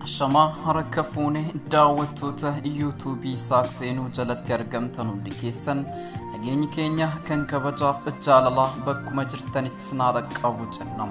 Ashamaa harka fuune daawwattoota yuutuubii Isaaq Seenuu jalatti argamtan hundi keessan nageenyi keenya kan kabajaaf jaalalaa bakkuma jirtanitti sinaa dhaqqabu jenna.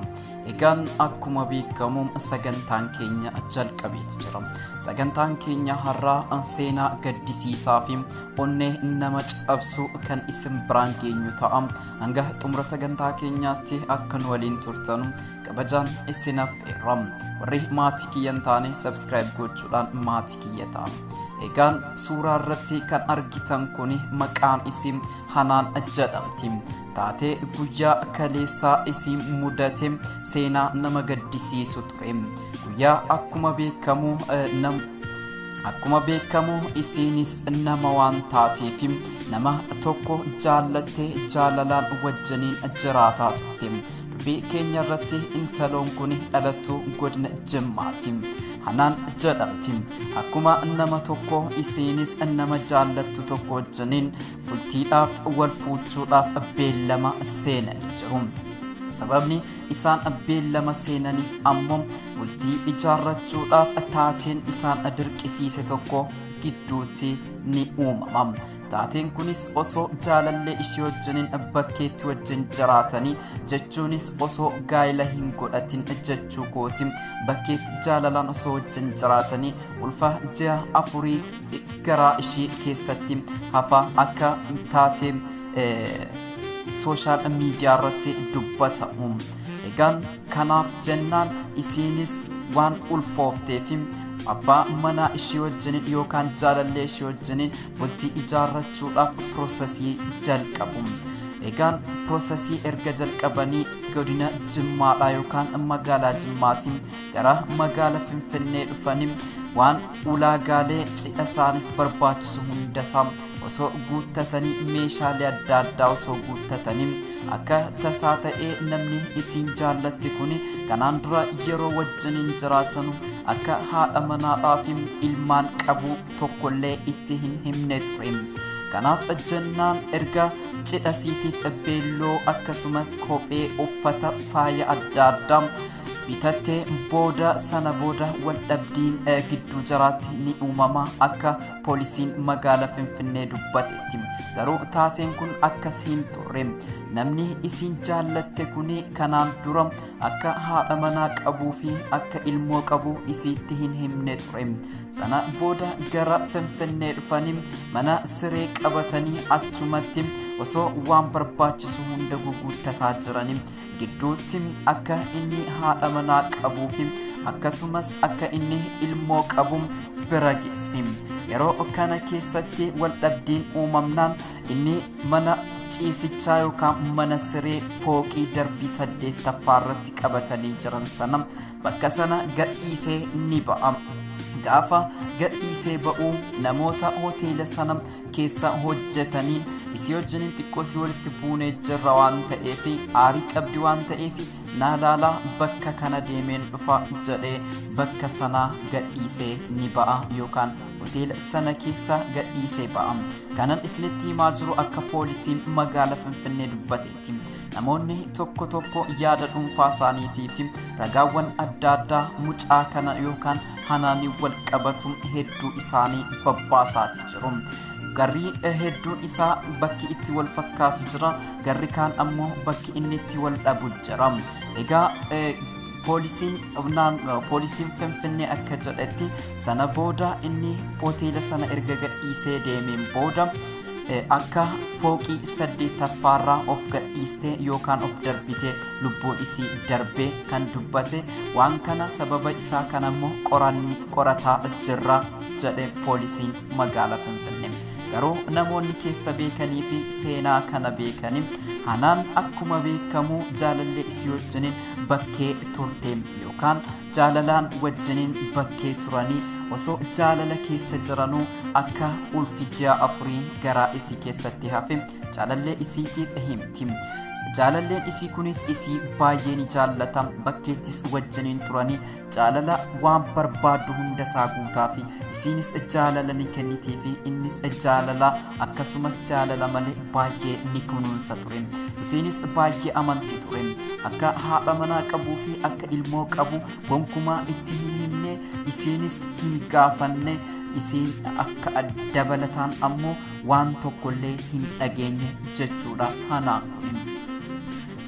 Egaan akkuma beekamu sagantaan keenya jalqabeeti jira. Sagantaan keenya har'aa seenaa gaddisiisaa fi onnee nama cabsu kan isin biraan geenyu ta'a. Hanga xumura sagantaa keenyaatti akka nu waliin turtanu kabajaan isin affeerra. Warri maatii kiyya hin taane subscribe gochuudhaan maatii kiyya ta'a. Egaan suuraa irratti kan argitan kun maqaan isii Hanaan jedhamti. Taatee guyyaa kaleessaa isii mudate seenaa nama gaddisiisu ture. Guyyaa akkuma beekamu nam Akkuma beekamu isiinis nama waan taateef nama tokko jaallattee jaalalaan wajjiniin jiraataa turte. Dubbii keenya irratti intaloon kun dhalattuu godina Jimmaati. Hanaan jedhamti. Akkuma nama tokko isiinis nama jaallattu tokko wajjiniin bultiidhaaf wal fuuchuudhaaf beellama seenanii jiru. Sababni isaan beellama seenaniif ammoo bultii ijaarrachuudhaaf taateen isaan dirqisiise tokko gidduutti ni uumama. Taateen kunis osoo jaalallee ishee wajjiniin bakkeetti wajjin jiraatanii jechuunis osoo gaa'ela hin godhatin jechuu kooti bakkeetti jaalalaan osoo wajjin jiraatanii ulfa ji'a afurii garaa ishee keessatti hafaa akka taate sooshaal miidiyaa irratti dubbatamu. Egaan kanaaf jennaan isiinis waan ulfoofteef abbaa manaa ishee wajjiniin yookaan jaalallee ishee wajjiniin bultii ijaarrachuudhaaf piroosesii jalqabu. Egaan piroosesii erga jalqabanii godina Jimmaadhaa yookaan magaalaa Jimmaatiin gara magaala Finfinnee dhufanii waan ulaagaalee cidha isaaniif barbaachisu hundasaa osoo guuttatanii meeshaalee adda addaa osoo guuttatanii akka tasaa ta'ee namni isiin jaallatti kun kanaan dura yeroo wajjiniin jiraatanu akka haadha manaadhaa fi ilmaan qabu tokkollee itti hin himne ture. Kanaaf jennaan erga cidha siitiif beelloo akkasumas kophee uffata faaya adda addaa bitattee booda sana booda wal dhabdiin gidduu jaraatti ni uumama akka poolisiin magaala Finfinnee dubbatetti. Garuu taateen kun akkas hin turre. Namni isiin jaallatte kun kanaan dura akka haadha manaa qabuu fi akka ilmoo qabu isiitti hin himne ture. Sana booda gara Finfinnee dhufanii mana siree qabatanii achumatti osoo waan barbaachisu hunda guguuttataa jiranii gidduutti akka inni haadha manaa qabuu fi akkasumas akka inni ilmoo qabu bira geessi. Yeroo kana keessatti wal dhabdiin uumamnaan inni mana ciisichaa yookaan mana siree fooqii darbii saddeettaffaa irratti qabatanii jiran sana bakka sana gadhiisee ni ba'a. Gaafa gadhiisee ba'u namoota hoteela sana keessa hojjetaniin isii wajjiniin xiqqoo si walitti buunee jirra waan ta'eef aarii qabdi waan ta'eef naa laalaa bakka kana deemeen dhufa jedhee bakka sanaa gadhiisee ni ba'a yookaan hoteela sana keessa gadhiisee ba'a. Kanan isinitti himaa jiru akka poolisiin magaala Finfinnee dubbateetti. Namoonni tokko tokko yaada dhuunfaa isaaniitii fi ragaawwan adda addaa mucaa kana yookaan hanaanii wal qabatu hedduu isaanii babbaasaati jiru. Garri hedduun isaa bakki itti wal fakkaatu jira, garri kaan ammoo bakki inni itti wal dhabu jira. Egaa poolisiin poolisiin Finfinnee akka jedhetti sana booda inni hoteela sana erga gadhiisee deemeen booda akka fooqii saddeettaffaarraa of gadhiistee yookaan of darbitee lubbuun isii darbee kan dubbate waan kana sababa isaa kana immoo qorataa jirra jedhe poolisiin magaala Finfinnee. Garuu namoonni keessa beekanii fi seenaa kana beekanii Hanaan akkuma beekamu jaalallee isii wajjiniin bakkee turte yookaan jaalalaan wajjiniin bakkee turanii osoo jaalala keessa jiranuu akka ulfi ji'a afurii garaa isii keessatti hafe jaalallee isiitiif himti. Jaalalleen isii kunis isii baay'ee ni jaallata. Bakkeettis wajjiniin turanii jaalala waan barbaaddu hunda isaa guutaa fi isiinis jaalala ni kennitii fi innis jaalala akkasumas jaalala malee baay'ee ni kunuunsa ture. Isiinis baay'ee amanti ture. Akka haadha manaa qabuu fi akka ilmoo qabu gonkumaa itti hin himne, isiinis hin gaafanne. Isiin akka dabalataan ammoo waan tokkollee hin dhageenye jechuudha hanaan kun.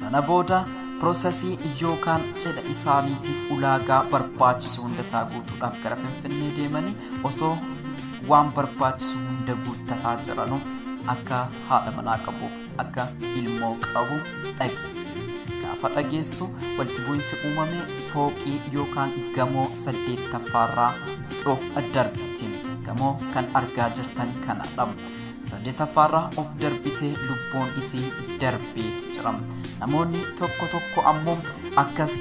Sana booda piroosesii yookaan cidha isaaniitiif ulaagaa barbaachisu hunda isaa guutuudhaaf gara Finfinnee deemanii osoo waan barbaachisu hunda guuttataa jiranu akka haadha manaa qabuuf akka ilmoo qabu dhageesse. Gaafa dhageessu walitti bu'iinsi uumame fooqii yookaan gamoo 8ffaarraa of darbite. Gamoo kan argaa jirtan kanadha. 8ffaarraa of darbitee lubbuun isii darbeeti jira. Namoonni tokko tokko ammoo akkas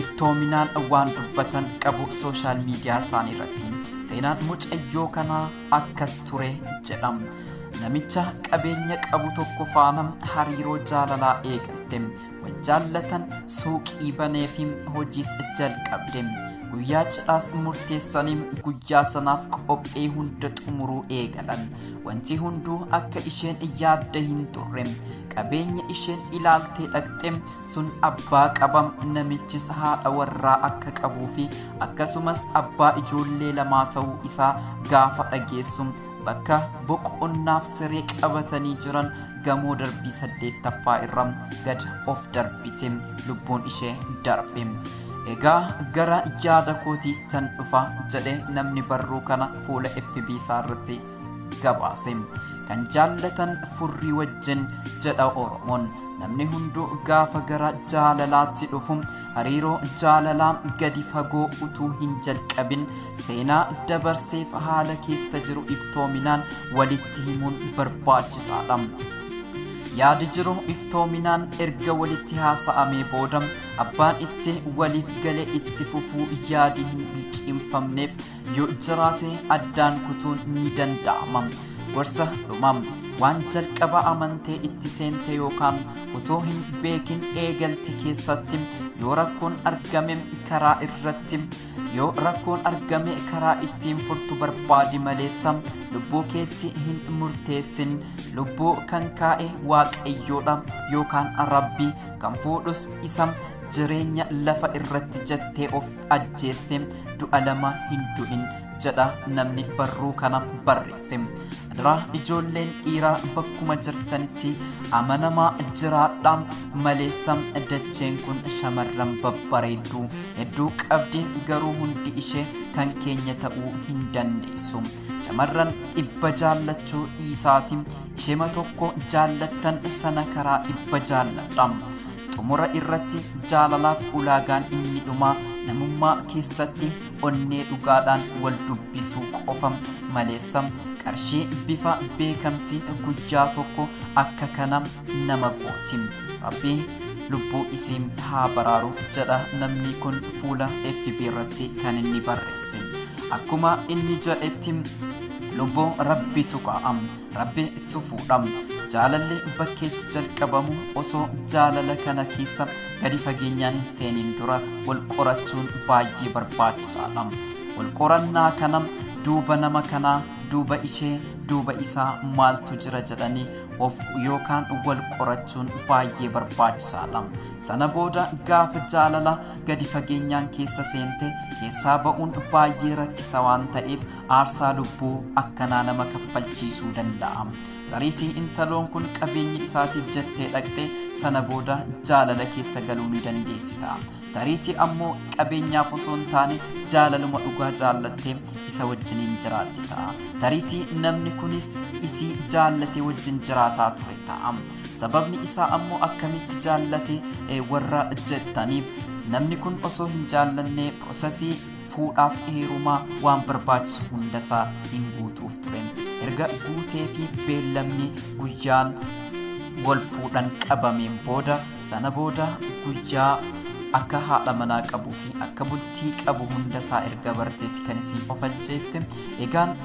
iftoominaan waan dubbatan qabu sooshaal miidiyaa isaanii irratti. Seenaan mucayyoo kanaa akkas ture jedha. Namicha qabeenya qabu tokko faana hariiroo jaalalaa eegalte. Wal jaallatan, suuqii banee fi hojiis jalqabde. Guyyaa cidhaas murteessanii guyyaa sanaaf qophii hunda xumuruu eegalan. Wanti hunduu akka isheen yaadde hin turre. Qabeenya isheen ilaaltee dhaqxe sun abbaa qaba, namichis haadha warraa akka qabuu fi akkasumas abbaa ijoollee lamaa ta'uu isaa gaafa dhageessu bakka boqonnaaf siree qabatanii jiran gamoo darbii 8ffaa irra gad of darbite, lubbuun ishee darbe. Egaa gara yaada kootiittan dhufa jedhe namni barruu kana fuula FB isaa irratti gabaase. Kan jaallatan furrii wajjin jedha Oromoon. Namni hunduu gaafa gara jaalalaatti dhufu hariiroo jaalalaa gadi fagoo utuu hin jalqabin seenaa dabarseef haala keessa jiru iftoominaan walitti himuun barbaachisaadha. Yaadi jiru iftoominaan erga walitti haasa'amee booda abbaan itti waliif gale itti fufuu, yaadi hin liqimfamneef yoo jiraate addaan kutuun ni danda'ama. Gorsa dhuma: waan jalqaba amantee itti seente yookaan utuu hin beekin eegalte keessatti yoo rakkoon argame karaa irratti yoo rakkoon argame karaa ittiin furtu barbaadi maleessa lubbuu keetti hin murteessin. Lubbuu kan kaa'e Waaqayyoodha yookaan Rabbi, kan fuudhus isa. Jireenya lafa irratti jettee of ajjeeste du'a lama hin du'in jedha namni barruu kana barreesse. Adaraa ijoolleen dhiiraa bakkuma jirtanitti amanamaa jiraadhaa maleessa dacheen kun shamarran babbareedduu hedduu qabdi, garuu hundi ishee kan keenya ta'uu hin dandeessu. Shamarran 100 jaallachuu dhiisaati ishema tokko jaallattan sana karaa 100 jaalladha. Xumura irratti jaalalaaf ulaagaan inni dhumaa namummaa keessatti onnee dhugaadhaan wal dubbisuu qofa maleessa qarshii bifa beekamtiin guyyaa tokko akka kana nama gooti. Rabbi lubbuu isii haa baraaru jedha namni kun fuula FB irratti kan inni barreesse. Akkuma inni jedhetti lubbuu Rabbitu ka'a. Rabbi tufuudha. Jaalalli bakkeetti jalqabamu osoo jaalala kana keessa gadi fageenyaan hin seeniin dura wal qorachuun baay'ee barbaachisaadha. Wal qorannaa kana duuba nama kanaa, duuba ishee, duuba isaa maaltu jira jedhanii of yookaan wal qorachuun baay'ee barbaachisaadha. Sana booda gaafa jaalala gadi fageenyaan keessa seente keessaa ba'uun baay'ee rakkisa waan ta'eef aarsaa lubbuu akkanaa nama kaffalchiisuu danda'a. Tariitii intaloon kun qabeenya isaatiif jettee dhaqxe, sana booda jaalala keessa galuu ni dandeessita. Tariitii ammoo qabeenyaaf osoo hin taane jaalaluma dhugaa jaallattee isa wajjiniin jiraatti ta'a. Tariitii namni kunis isii jaallatee wajjin jiraataa ture ta'a. Sababni isaa ammoo akkamitti jaallate warra jettaniif, namni kun osoo hin jaallannee piroosesii fuudhaaf heerumaa waan barbaachisu hundasaa hin guutuuf ture. Erga guutee fi beellamni guyyaan wal fuudhan qabameen booda, sana booda guyyaa akka haadha manaa qabuu fi akka bultii qabu hundasaa erga barteeti kan isiin of ajjeefte. Egaan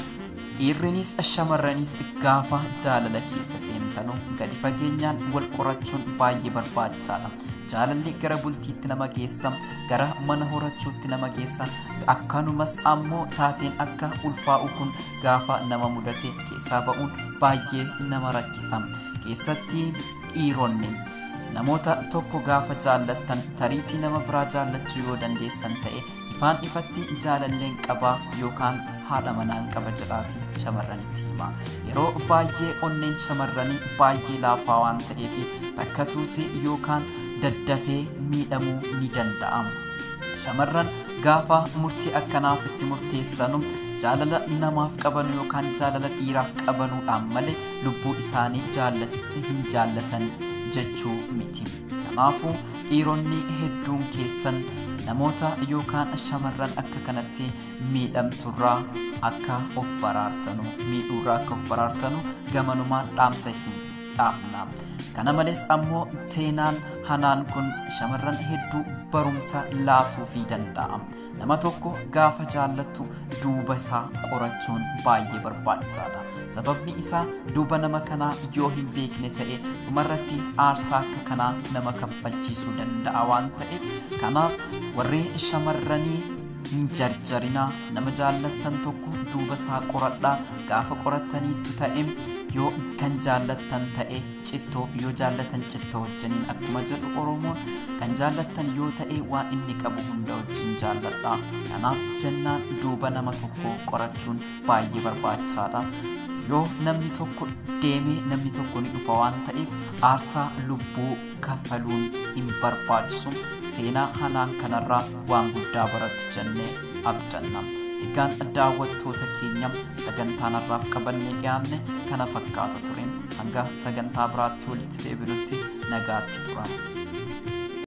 Dhiirrinis shamarranis gaafa jaalala keessa seentanu gadi fageenyaan wal qorachuun baay'ee barbaachisaadha. Jaalalli gara bultiitti nama geessa, gara mana horachuutti nama geessa. Akkanumas ammoo taateen akka ulfaa'u kun gaafa nama mudate keessaa ba'uun baay'ee nama rakkisa. Keessatti dhiironni namoota tokko gaafa jaallattan tariitii nama biraa jaallachuu yoo dandeessan ta'e ifaan ifatti jaalalleen qaba yookaan haadha manaan qaba jedhaati shamarranitti hima. Yeroo baay'ee onneen shamarranii baay'ee laafaa waan ta'eef takkatuus yookaan daddafee miidhamuu ni danda'a. Shamarran gaafa murtii akkanaa ofitti murteessanu jaalala namaaf qabanu yookaan jaalala dhiiraaf qabanuudhaan malee lubbuu isaanii hin jaallatan jechuu miti. Kanaafuu dhiironni hedduun keessan namoota yookaan shamarran akka kanatti miidhamturraa akka of baraartanu miidhuurraa akka of baraartanu gamanumaan dhaamsa isin dhaafna. Kana malees ammoo seenaan hanaan kun shamarran hedduu barumsa laatuufii danda'a. Nama tokko gaafa jaallattu duuba isaa qorachuun baay'ee barbaachisaadha. Sababni isaa duuba nama kanaa yoo hin beekne ta'e dhumarratti aarsaa akka kanaa nama kaffalchiisuu danda'a waan ta'eef, kanaaf warri shamarranii hin jarjarinaa, nama jaallattan tokko duuba isaa qoradhaa. Gaafa qorattaniittu ta'e yoo kan jaallattan ta'e cittoo yoo jaallatan cittoo wajjiniin, akkuma jedhu Oromoon, kan jaallattan yoo ta'e waan inni qabu hunda wajjin jaalladha. Kanaaf jennaan duuba nama tokko qorachuun baay'ee barbaachisaadha. Yoo namni tokko deemee namni tokko ni dhufa waan ta'eef aarsaa lubbuu kaffaluun hin barbaachisu. Seenaa hanaan kanarraa waan guddaa barattu jennee abdanna. Egaan daawwattoota keenya, sagantaan har'aaf qabannee dhiyaanne kana fakkaata ture. Hanga sagantaa biraatti walitti deebinutti nagaatti tura.